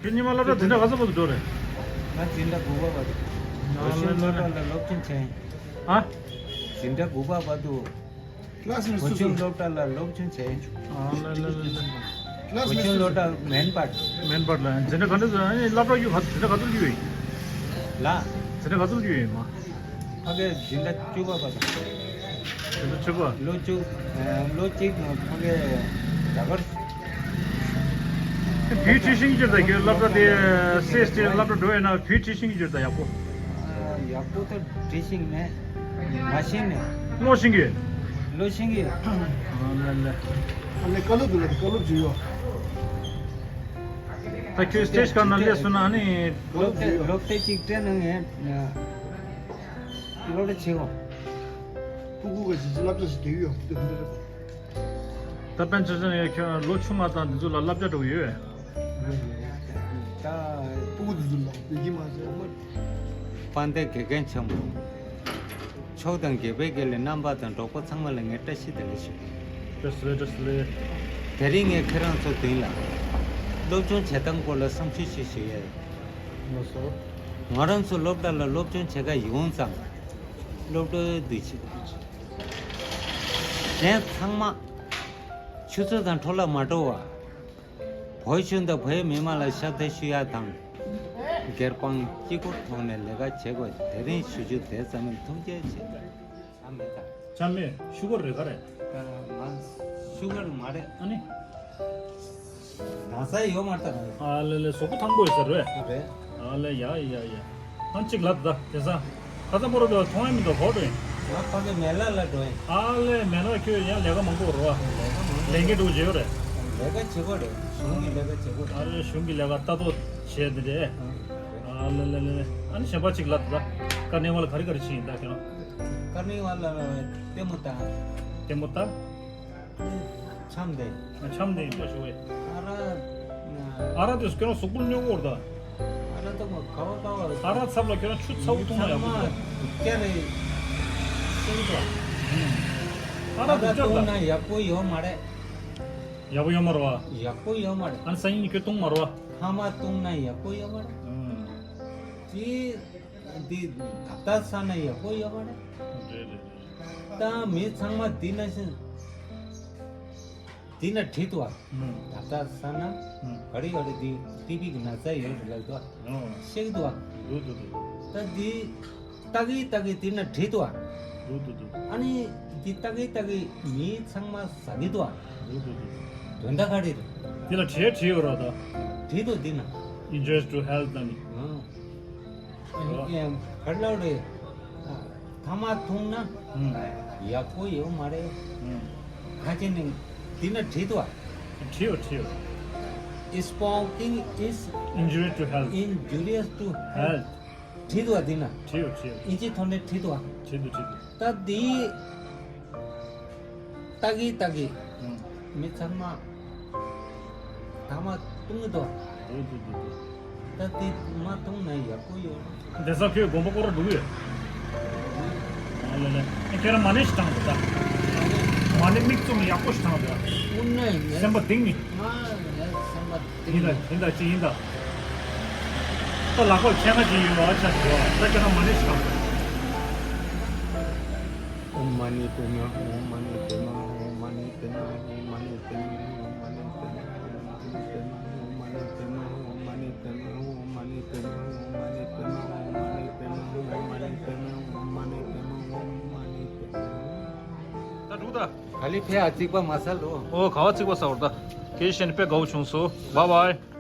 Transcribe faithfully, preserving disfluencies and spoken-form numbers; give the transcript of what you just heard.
ཁྱོད་ཉི་མ་སློབ་གྲྭ་འཛིན་གྲྭ་ག་ཚོད་བར་དུ་འགྲོ་རེད། ང་འཛིན་གྲྭ་དགུ་པ་བར་དུ། ཨ་ལ་ལ་ལ། བོད་ཆེན་སློབ་གྲྭ་ལ་སློབ་སྦྱོང་བྱས། ཨ། འཛིན་གྲྭ་དགུ་པ་བར་དུ། ཀླ་སི་ནི་བོད་སུ་ཆེན་སུ། སློབ་གྲྭ་ལ་སློབ་སྦྱོང་བྱས། ཨ་ལ་ལ་ལ་ལ། ཀླ་སི་བོད་ཆེན་སློབ་གྲྭ་མེན་པར། མེན་པར་ལ་འཛིན་གྲྭ་ག་འདྲ་ཟེར། ཨ་ནི་སློབ་གྲྭ་གཡུག་ག་འཛིན་གྲྭ་ག་ཚོད་གཡུག་ཡིན། ལ། འཛིན་གྲྭ་ག་ཚོད་གཡུག་ཡིན་མ། ཕ་གི་འཛིན་གྲྭ་བཅུ་པ་བར་དུ། འཛིན་གྲྭ་བཅུ་པ། ལོ་བཅུ། ཨ་ལོ་གཅིག་ནང་ཕ་གི་རྒྱ་གར། བོད་ཁྲིད་ཤེས་ཀྱི་ཡོད་ད། ཁྱོད་སློབ་གྲྭ་དེ་སེ་སི་ཊི་སློབ་གྲྭ་འགྲོ་ཡོད་ན་བོད་ཁྲིད་ཤེས་ཀྱི་ཡོད་ད། ཡག་པོ། ཨ་ཡག་པོ་ད་ཁྲིད་ཤེས་མེད། མ་ཤེས་ནས། ཀློག་ཤེས་ཀྱི། ཀློག་ཤེས་ཀྱི། ཨ་ལ་ལ། ཨ་ནི་བཀའ་སློབ་འདུག་ལ། བཀའ་སློབ་བྱེད་ཡོད། ད་ཁྱོད་སི་ཊེ་ཇི་སྒང་ན་སླེབས་སོང་ན་ཨ་ནི། སློབ་དེབ་སློབ་དེབ་ཅིག་སྤྲད་ན་ངས་སློབ་གྲྭ་ཆེ་བ། ཕྲུ་གུ་ག་ཞིག་བསླབ་བྱ་ཞིག་རྒྱག་གི་ཡོད་འདི་འདི་རེད། ད་དཔེར་ན་ཆ་བཞག་ན་ཁྱོད་ལོ་ཆུང་བ་དང་འདི་ཚོ་ལ་བསླབ་བྱ་འགྲོ་གི་ཡོད། ད་ཕྲུ་གུ་འདི་ཚོ་ལ་བོད་སྐད་མ་ཤེས། དཔལ་ལྡན་དགེ་རྒན་ཆེན་པོ། མཆོག་དང་དགེ་བའི་དགེ་ལས་རྣམ་པ་དང་གྲོགས་པོ་ཚང་མ་ལ་ངས་བཀྲ་ཤིས་བདེ་ལེགས་ཞུ། བཀྲ་ཤིས་བདེ་ལེགས། བཀྲ་ཤིས་བདེ་ལེགས། དེ་རིང་ངས་ཁྱེད་རང་ཚོ་མདུན་ལ་སློབ་སྦྱོང་བྱེད་སྟངས་སྐོར་ལ་བསམ་ཚུལ་ཞིག་ཞུ་ཡས། ལགས་སོ། ང་རང་ཚོ་སློབ་གྲྭ་ལ་སློབ་སྦྱོང་བྱེད་ག་ཡོང་ཙང་སློབ་གྲྭའི་འདུ་ཤེས། གཞན་ཚང་མ་ཆུ་ཚོད་དང་འཕྲོ་བརླག་མ་འགྲོ་བ། བོད་གཞུང་དང་བོད་མི་མང་ལ་ཤ་ཚ་ཞུ་ཡ་དང་། སྒེར་དཔང་གཅིག་པོ་ཐོག་ནས་ལས་ཀ་བྱེད་དགོས། དེ་རིང་ཞུ་རྒྱུ་དེ་ཙམ་ཡིན། ཐུགས་རྗེ་ཆེ། ཨ་མེད་ད། ཅང་མེད། ཤུ་གར་རེད་ག་རེད། ཨ་ང་ཤུ་གར་མ་རེད། ཨ་ནི། ན་ཚ་ཡོད་མ་རེད་ད། ཨ་ལེ་ལེ། གཟུགས་པོ་ཐང་པོ་ཡོད་ས་རེད། རེད། ཨ་ལེ། ཡ་ཡ་ཡ། ཨ་གཅིག་ལབ་ད། དེང་སང་ཁ་ཚ་མོ་ར་བ་མཐོང་ཡ་མི་འདུག་གོ་འགྲོ་ཡིན། ང་ཕ་གི་མེ་ལ་ལ་འགྲོ་ཡིན། ཨ་ལེ། མེ་ལ་ཁྱོད་ཡང་ལས་ཀ་མང་པོ་རོ་བ། ལས་ཀ་མང་པོ། ལས་འགན་འགྲུབ་བྱེད་ཡོད་རེད། ལས་ཀ་བྱེད་དགོས་རེད། གཞུང་གི་ལས་ཀ་བྱེད་དགོས་རེད། ཨ་ལེ། གཞུང་གི་ལས་ཀ་ལྟ་རྟོག་བྱས་དེ་འདྲས། ཨ་ལེ་ལེ་ལེ། ཨ་ནི་གཞན་པ་གཅིག་ལབ་ད། ཀར་ནི་ཝལ་ག་རེ་ག་རེ་བྱེད་ཡིན་ད་ཁྱོད་རང་། ཀར་ནི་ཝལ་ལ་ལྟད་མོ་ལྟ། ལྟད་མོ་ལྟ། འཆམ་དེ། ཨ་འཆམ་དེ་ཡིན་པ་ཞུ་བས། ཨ་ར། ཨ་ར་དེ་ཁྱོད་རང་གཟུགས་པོར་སྙོམས་པོར་ད། ཨ་ར་ད་མ་ག་བ་ག་བ། ཨ་ར་ཚབ་ལ་ཁྱོད་རང་ཆུ་ཚ་བོ་འཐུང་ན་ཡག་པོ་འདུག་སྡུག་ཅག་རེད། སེམས་ཚོ། ཨ་ར་སྡུག་ཅག་འཐུང་ན་ད། ཡག་པོ་ཡོད་མ་རེད། ཡག་པོ་ཡོད་མ་རེད་བ། ཡག་པོ་ཡོད་མ་རེད། ཨ་ནི་སང་ཉིན་ཁྱོད་འཐུང་མ་རེད་བ། ཐ་མ་འཐུང་ན་ཡག་པོ་ཡོད་མ་རེད། ཨང་། དེ། འདི་ད་ལྟ་ས་ན་ཡག་པོ་ཡོད་མ་རེད། རེད་རེད་རེད། ད་མི་ཚང་མ་འདི་ན་བཞིན། འདི་ན་བྲིས་འདུག་བ། ཨང་། ད་ལྟ་ས་ན། ཨང་། ག་རེ་ཡོད་རེད། འདི་ཊི་བི་གི་ན་ཚ་ཡོད་རེད་ལབ་འདུག་བ། ཨང་། བཤད་འདུག་བ། འདུག་འདུག་འདུག་ད་འདི་ལྟ་གི་ལྟ་གི་འདི་ན་བྲིས་འདུག་བ། འདུག་འདུག་འདུག་ཨ་ནི་འདི་ལྟ་གི་ལྟ་གི་མི་ཚང་མ་ཟ་གི་འདུག་བ། འདུག་འདུག་འདུག་དོན་དག་ག་རེ་རེད། འདི་ལ་བྲིས་བྲིས་ཡོད་རེད་ད། བྲིས་འདུག་འདི་ན། Injurious to health ནི། ཨང་། གར་ལོ་རེ། ཐ་མག་འཐུང་ན་ཡག་པོ་ཡོད་མ་རེད། ཁ་ཆེ་ནས་འདི་ན་བྲིས་འདུག་བ། བྲིས་ཡོད་བྲིས་ཡོད། Smoking is injurious to health. Injurious to health. བྲིས་འདུག་བ་འདི་ན། བྲིས་ཡོད་བྲིས་ཡོད། ཨིན་ཇིའི་ཐོག་ནས་བྲིས་འདུག་བ། བྲིས་འདུག་བྲིས་འདུག་ད་འདི། ལྟ་གི་ལྟ་གི། ཨང་། མི་ཚང་མ། ཐ་མག་འཐུང་གི་འདུག་འདུག་འདུག་འདུག་ད་དེ་མ་འཐུང་ན་ཡག་པོ་ཡོད། བདེ་ས་ཁྱོད་དགོན་པ་སྐོར་ར་འགྲོ་གི་ཡོད། ཨ་ལེ་ལེ། ཨེ་ཁྱེད་རང་མ་ཎི་ཞིག་བགྲང་དགོས་ད། མ་ཎི་མིག་བཙུམ་ཡག་པོ་ཞིག་བགྲང་དགོས་ད། དངོས་གནས་ངས། སེམས་པ་གཏིང་ནས། ང་ངས་སེམས་པ་གཏིང་ཡིན་ད་ནས། ཡིན་ད་ཅི་ཡིན་ད། ད་ལག་པ་ཆེ་ང་ཅིག་ཡོད་པ་ཆ་ཞིག་ཡོད་ད། ཁྱེད་རང་མ་ཎི་ཞིག་བགྲང་དགོས། ཨོཾ་མ་ཎི་པདྨེ་ཧཱུྃ། ཨོཾ་མ་ཎི་པདྨེ་ཧཱུྃ། ཨོཾ་མ་ཎི་པདྨེ་ཧཱུྃ། ཨོཾ་མ་ཎི་པདྨེ་ཧཱུྃ། ཨོཾ་མ་ཎི་པདྨེ་ཧཱུྃ། ཨོཾ་མ་ཎི་པདྨེ་ཧཱུྃ། ཨོཾ་མ་ཎི་པདྨེ་ཧཱུྃ། ཨོཾ་མ་ཎི་པདྨེ་ཧཱུྃ། ཨོཾ་མ་ཎི་པདྨེ་ཧཱུྃ། ཨོཾ་མ་ཎི་པདྨེ་ཧཱུྃ། ཨོཾ་མ་ཎི་པདྨེ་ཧཱུྃ། ཨོཾ་མ་ཎི་པདྨེ་ཧཱུྃ། ད་འགྲོ་ད། ག་ལེ་ཕེ་ཨ་ཙིག་པ་མ་ཟ་ལོ། ཨོ་ག་བ་ཙིག་པ་ཟ་བར་ད། ཁྱེད་གཞན་དཔེ་དགའ་བོ་བྱུང་སོང་། བཱའི་བཱའི།